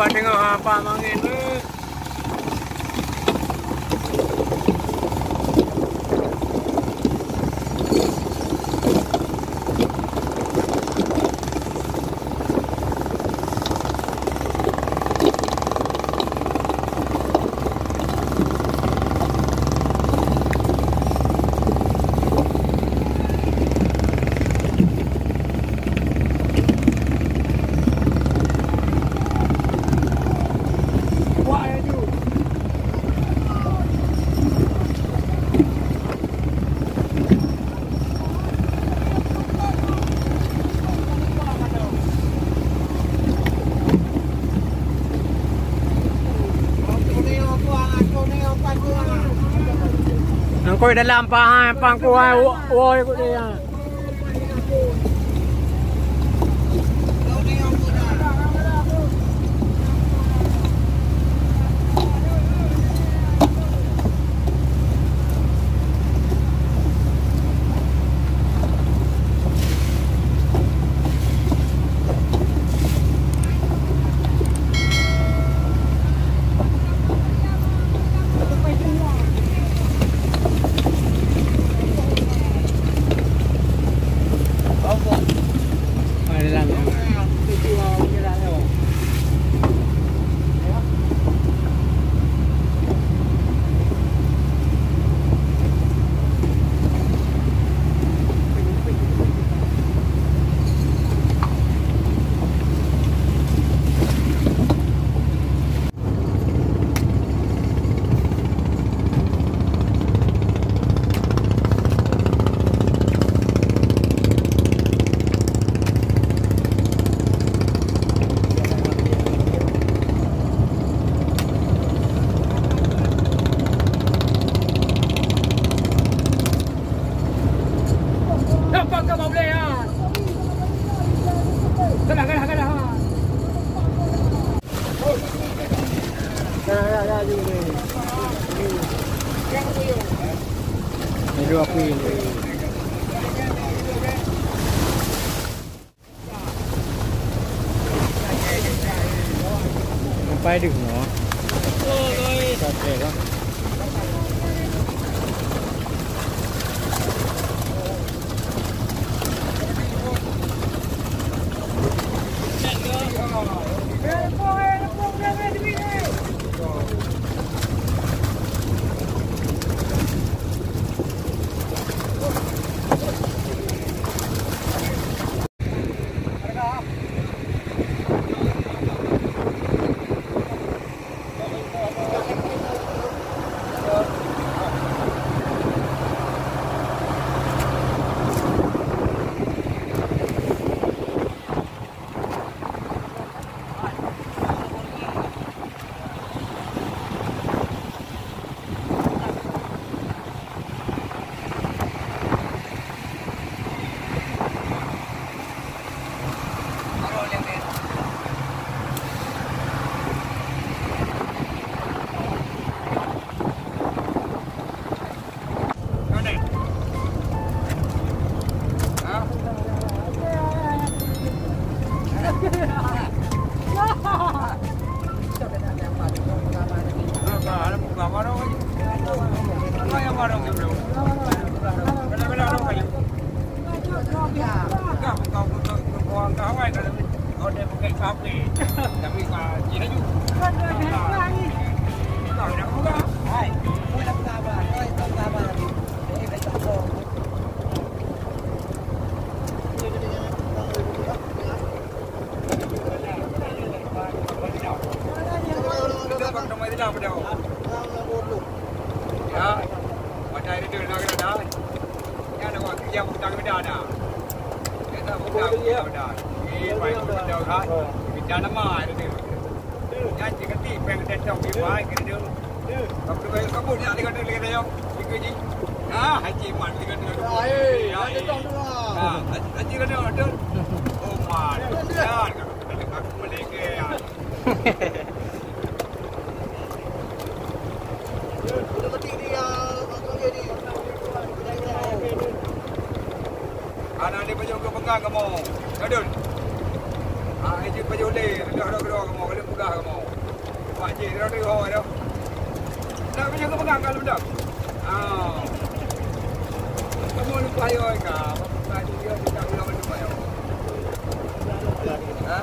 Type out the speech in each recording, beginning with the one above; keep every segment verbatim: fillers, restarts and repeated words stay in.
Teungoh apa mangén tu? Nangkoi dalam pahan pangkuai woi kudeh. Nampak ke bau boleh, ha? Kalah, kalah, kalah, ha. Ya, ya, ya, ya, ya. Ini dua puluh. Sampai di rumah. Sampai lah. Ya, pada itu nak kena dah. Ya, nak buat kerja bukan beda dah. Kita bukan beda dah. Ini baik beda dah. Beda nama itu. Nyan cit keuti péng teuntông di bai keu dia. Kamu tu bayar kamu ni, ada kata lagi tayong. Ikut ji. Ah, Haji Mat lagi kata. Ah, eh, ada tong tu lah. Ah, Haji, Haji kata ada. Oh, Mat. Ya, kata aku melege ya. Udah mati dia, Abang Kong dia ni. Anak dia baju ke pegang kamu. Gadun. Ah, ijin pajoh lé, reudah-reudah kamoe, ka lheueh peugah kamoe. Pak Cik, reudah-reudah ho dah. Nak pajoh keu peugah ka leueh dah. Ah. Kamoe lupa yo ka, apa bukan dia, dia tak ulang lagi, yo. Ha?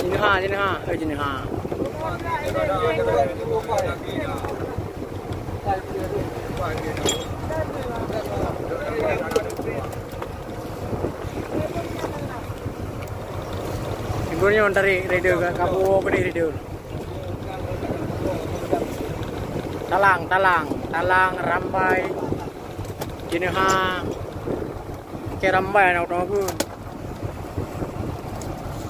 Jineuha, jineuha, eh, jineuha. Ibu nyoe dari radio ka, ka buo pedih radio. Talang, talang, talang, rambai, jineuha. Keu rambai na utang aku.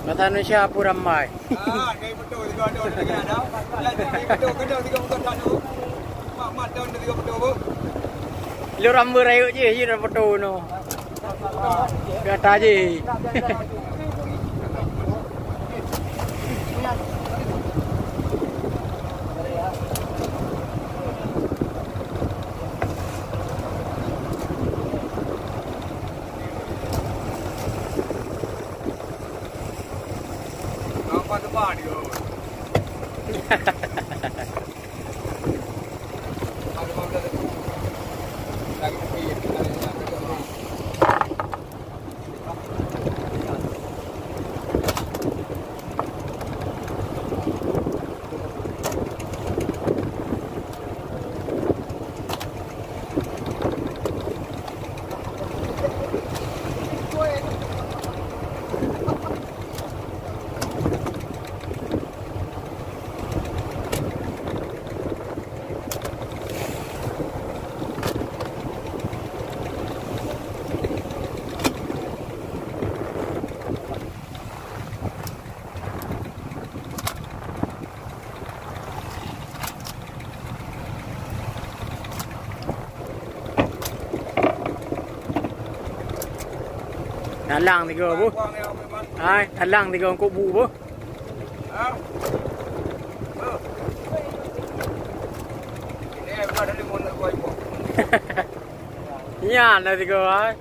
Bahasa Indonesia apa rambai? Ah, kayu betul juga ada orang dengar dah. Jadi kayu betul kena tiga puluh satu. Mak mat tahun tiga puluh apa? Lu rambai rayuk je, je dah betul no. Biasa je. Talang tiga bu. Hai, talang tiga kubu bu. Nyan dah tiga hai.